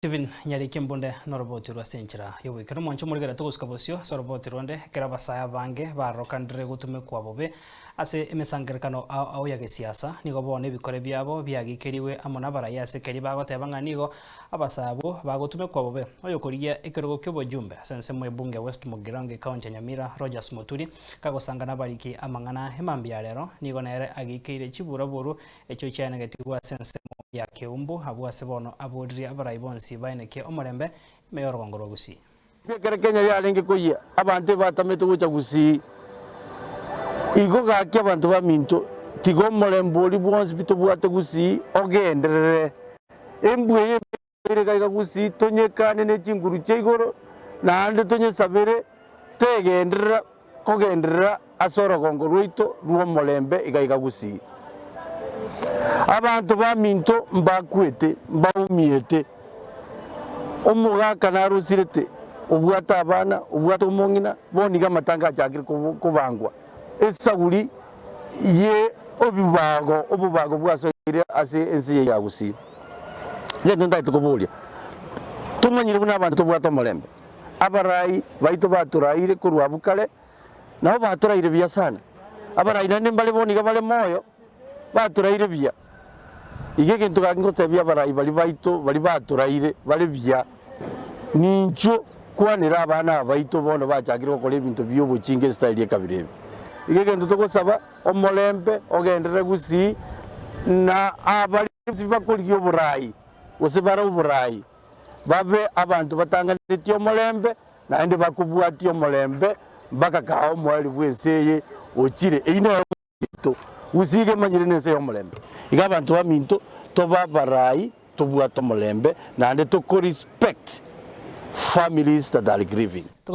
Stephen Nyariki Mbunde noroboti rwa ase enchera y'oboikeranu omwancho omorigera togosuka bosio ase oroboti ronde ekero abasae abange barokanire gotumekwa bobe ase emesangererekano ao ao ya gesiasa nigo bono ebikore biabo biagikerigwe amo nabarai ase keria bagoteba ng'a nigo abasae abwo bagotumekwa bobe oyokorigia ekerogo ki'obojumbe ase ensemo ebunge ya West Mugirango ekaunti ya Nyamira Rogers Muturi kagosanga nabariki amang'ana emambia ya rero nigo nere agikeire chiburaburu Echio chiaenegetigwe ase ensemo ya Keumbu, abwo ase bono aboririe abarai bonsi baenekie omorembe ime y'orogongo rwa Gusii. Ekero Kenya yarenge koyia, abanto ebatamete gocha Gusii. Igo gaki abanto baminto, tiga omorembe oria bwonsi pi tobwate Gusii ogenderere. Embwa eye Ere gaiga gusii tonyekane ne chinguru chia igoro, naende tonyesabere tegenderera kogenderera ase orogongo rwaito rw'omorembe iga iga gusii. Abanto baminto mbakwete, mbaumiete, omogaka narosirete, obwate abana, obwate omong'ina, bono iga amatanga achakire kobangwa. Esaguri ye obibago obobago bwasoire ase ense eye ya Gusii. Egento ntagete koboria, tomanyire buna abanto tobwate omorembe? Abarai baito batoraire korwa abwo kare, nabo batoraire buya sana. Abarai naende mbare bono iga bare moyo, batoraire buya. Iga egento gaki ngotebia abarai baria baito baria batoraire bare buya, ninchwo kwanera abana aba baito bono bachakire gokora ebinto bia obochinga esitayiri ekabira ebe. Iga egento togosaba, omorembe ogenderere gusii na abaria bonsi bakorigia oborai gose bare oborai, babe abanto batanganetie omorembe, naende bakobwatia omorembe mpaka kaa omoerio bw'ense eye ochire. Eyio nero yaito. Gusii iga emanyire nense y'omorembe. Iga abanto baminto tobe abarai tobwate omorembe naende toko respect families that are grieving.